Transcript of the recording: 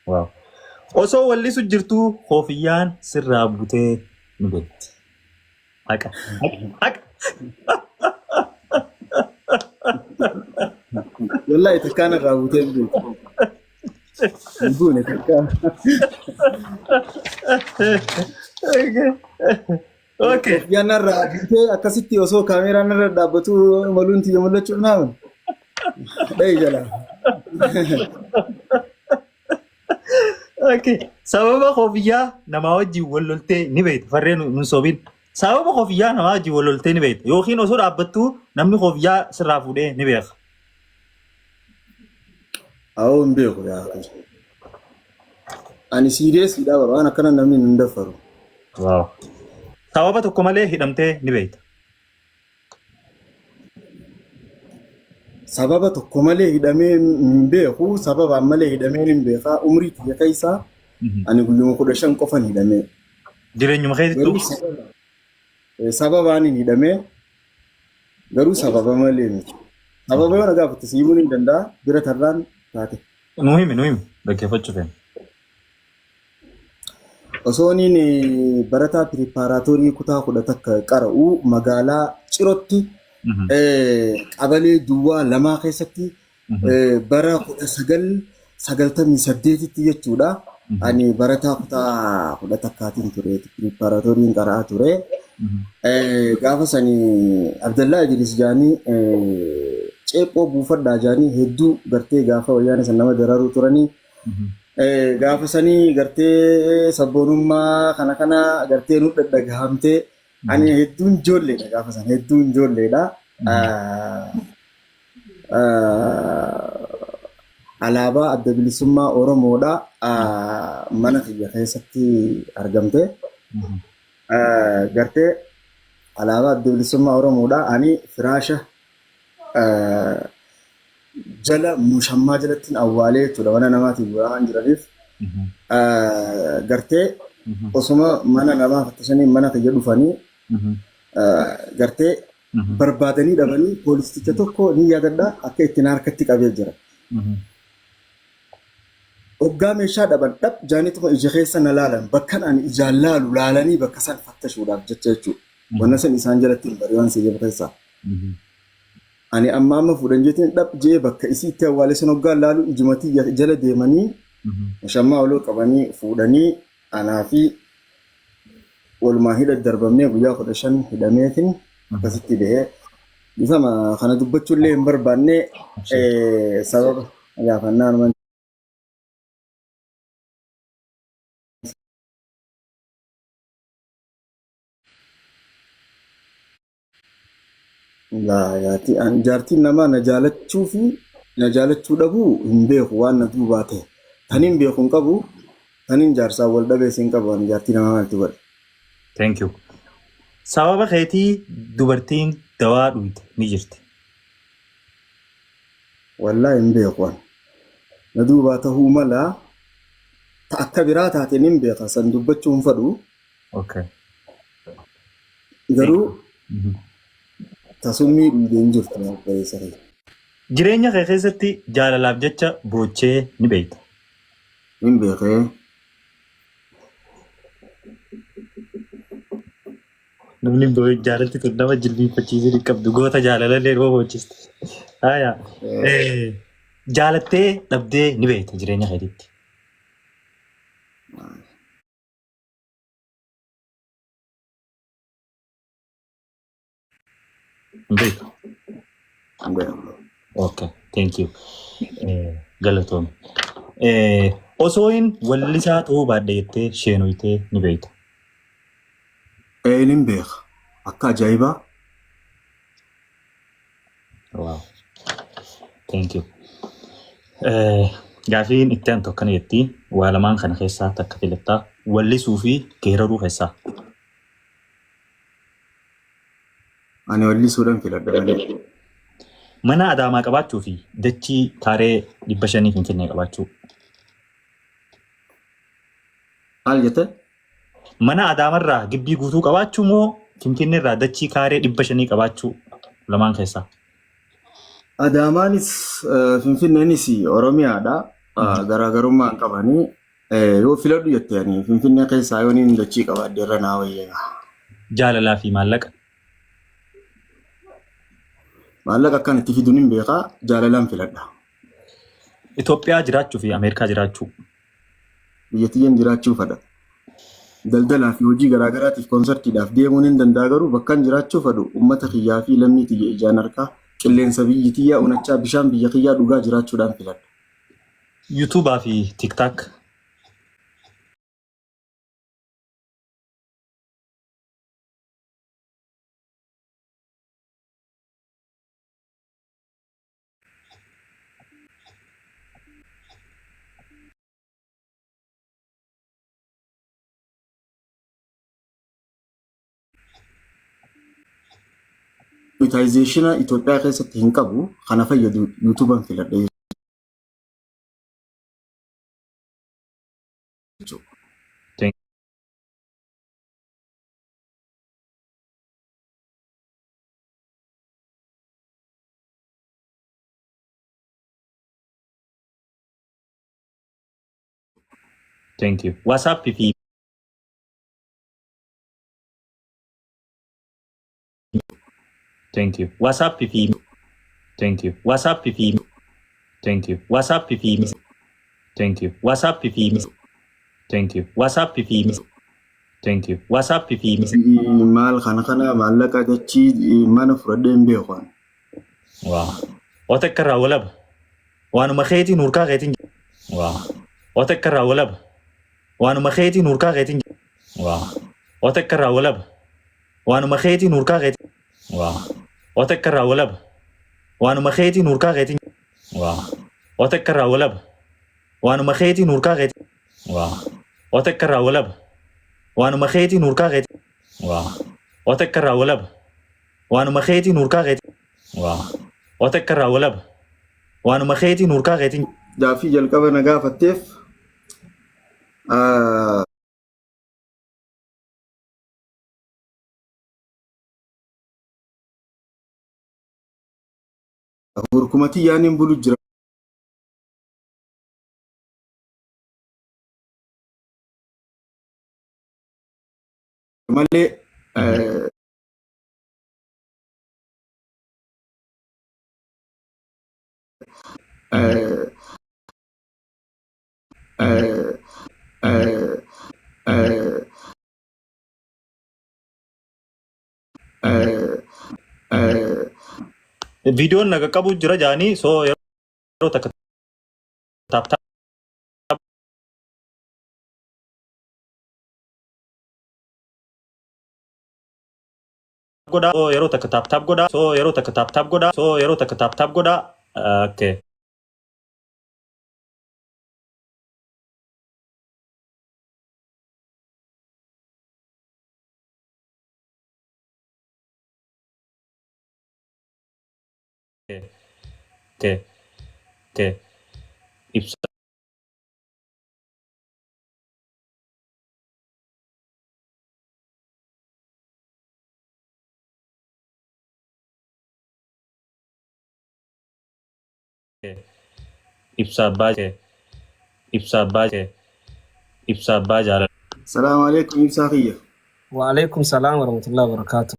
Waaw. Osoo wallisu jirtuu koofiyyaan sirraa buutee ni beekti. Haqa. Haqa. Haqa. Wallahi takkaan irraa buutee hin beeku. Hin buune takkaa. Okay. Koofiyaan narraa buutee akkasitti osoo kaameeraan narra dhaabbatu maluun tiyya mul'achuuf naaman. Dhayi jalaa. Okay. Sababa koofiyyaa namaa wajjin wal loltee ni beekta. Farree nu nun sobin. Sababa koofiyyaa namaa wajjin wal loltee ni beekta. Yookiin osoo dhaabbattuu namni koofiyyaa sirraa fuudhee ni beeka. Awoo hin beeku yaa. Ani siiriyeesiidha bara waan akkana namni hin daffaru. Waaw. Sababa tokko malee hidhamtee ni beekta. Sababa tokko malee hidhamee hin beeku. Sababaan malee hidhamee hin beeka. Umrii tiyya keessaa ani guyyuma 15 qofan hidhamee. Jireenyuma keetittuu. Garuu sababaan hin hidhamee garuu sababa malee miti. Sababa yoo na gaafatte si himuun hin danda'a. Bira tarraan taate. Nu himi nu himi dhaggeeffachuu feena. Osoo niin barataa piripaaraatoorii kutaa 11 qara'u magaalaa Cirootti qabalee duwwaa lamaa keessatti bara 1998tti jechuudha. Ani barataa kutaa 11tiin ture piripaaraatooriin qara'aa ture. Gaafa sani Abdallaa Idris jaanii ceephoo buufadhaa jaanii hedduu gartee gaafa wayyaana san nama dararuu turanii. Gaafa sanii gartee sabboonummaa kana kana gartee nu dhadhagahamtee ani hedduun ijoolleedha gaafa san hedduun ijoolleedha. Alaabaa adda bilisummaa Oromoodha mana kiyya keessatti argamte. Gartee alaabaa adda bilisummaa Oromoodha ani firaasha jala mushammaa jalattiin awwaalee jechuudha mana namaatiin bu'aa waan jiraniif gartee osuma mana namaa fattashanii mana kiyya dhufanii gartee barbaadanii dhabanii poolisticha tokko ni yaadadha akka ittiin harkatti qabee jira. Hoggaa meeshaa dhaban dhab jaanituma ija keessa na laalan bakkan ani ijaan laalu laalanii bakka san fattashuudhaaf jecha jechuudha. Wanna san isaan jalatti hin bari waan si jiru keessaa. Ani amma amma fuudhan jeetiin dhab jee bakka isii itti awwaale san hoggaan laalu ijuma tiyya jala deemanii shammaa oloo qabanii fuudhanii anaa fi walumaan hidha darbamnee guyyaa 15 hidhameetiin akkasitti bahee dhifama kana dubbachuullee hin barbaanne sababa gaafannaa. Laa yaati an jaartiin namaa na jaalachuu fi na jaalachuu dhabuu hin beeku waan na duubaa ta'e. Tanin beeku hin qabu tanin jaarsaan wal dhabees hin qabu ani jaartii namaa maaltu godha. Thank you. Sababa keetii dubartiin dawaa dhuyte ni jirti. Wallaahi hin beeku an. Na duubaa ta'uu mala ta akka biraa taate nin beeka san dubbachuu hin fadhu. Okay. Garuu ta summii dhuyde hin jirtu obboleessa kiyya. Jireenya kee keessatti jaalalaaf jecha boochee ni beekta. Hin beekee. Namni jaalalti tun nama jilbiinfachiisuu hin qabdu. Goota jaalalallee nama boochisti. Haya. Jaalattee dhabdee ni beekta jireenya keetitti. Hin beektu. Hin beeku. Okay, thank you. Galatoomi. Osoo hin wallisaa ta'uu baadhe jettee sheenoytee ni beekta. Ee nin beeka. Akka ajaa'ibaa. Wow. Thank you. Gaafiin itti aantu akkana jetti. Waa lamaan kana keessaa takka filattaa. Wallisuu fi geeraruu keessaa. Ani wallisuudhaan filadha malee. Mana Adaamaa qabaachuu fi dachii kaaree 500 Finfinnee qabaachuu. Maal jette? Mana Adaamarraa gibbii guutuu qabaachuu moo Finfinneerraa dachii kaaree 500 qabaachuu lamaan keessaa? Adaamaanis Finfinneenis Oromiyaadha. Garaagarummaa hin qabanii. Yoo filadhu jette ani Finfinnee keessaa yoo niin dachii qabaadhe irra naa wayya. Jaalalaa fi maallaqa. Maallaqa akkan itti fiduun hin beekaa, jaalalaan filadha. Itoophiyaa jiraachuu fi Ameerikaa jiraachuu. Biyya tiyyaan jiraachuu fedha. Daldalaa fi hojii garaagaraatiif konsartiidhaaf deemuun hin danda'a, garuu bakkan jiraachuu fedhu uummata kiyyaa fi lammii tiyya ijaan harkaa, qilleensa biyyi tiyyaa unachaa, bishaan biyya kiyyaa dhugaa jiraachuudhaan filadha. Yuutuubaa fi TikTok. Monetization Itoophiyaa keessatti hin qabu, kana fayyadu yuutuuban filadha jechuudha. Thank you. WhatsApp fi Thank you. WhatsApp fi Thank you. WhatsApp fi Thank you. WhatsApp fi Thank you. WhatsApp fi Thank you. WhatsApp fi Thank you. WhatsApp fi Maal kana maallaqa dachii mana fudhadhee hin beeku ani. Waa. Wata akka irraa walaba. Waanuma keetiin hurkaa keetiin. Waa. Wata akka irraa walaba. Waanuma keetiin hurkaa keetiin. Waa. Wata akka irraa walaba. Waanuma keetiin hurkaa keetiin. Waa. Wata akka irraa walaba. Waanuma keetiin hurkaa keetiin. Waa. Wata akka irraa walaba. Waanuma keetiin hurkaa keetiin. Waa. Wata akka irraa walaba. Waanuma keetiin hurkaa keetiin. Waa. Wata akka irraa walaba. Waanuma keetiin hurkaa keetiin. Waa. Wata akka irraa walaba. Waanuma keetiin hurkaa keetiin. Gaaffii jalqaba na gaafatteef hurkumati yaaniin bulu jira malee Viidiyoon naga qabu jira jaanii soo yeroo takka tap tap godhaa, soo yeroo takka tap tap godhaa, soo yeroo takka tap tap godhaa, soo yeroo takka tap tap godhaa. Okay. Okay. Okay. Ibsa. Ibsa abbaa ibsa abbaa ibsa abbaa jaalala. Salaamu alaikum, ibsaa kiyya. Waalaikum salaam warahmatullahi wabarakatuh.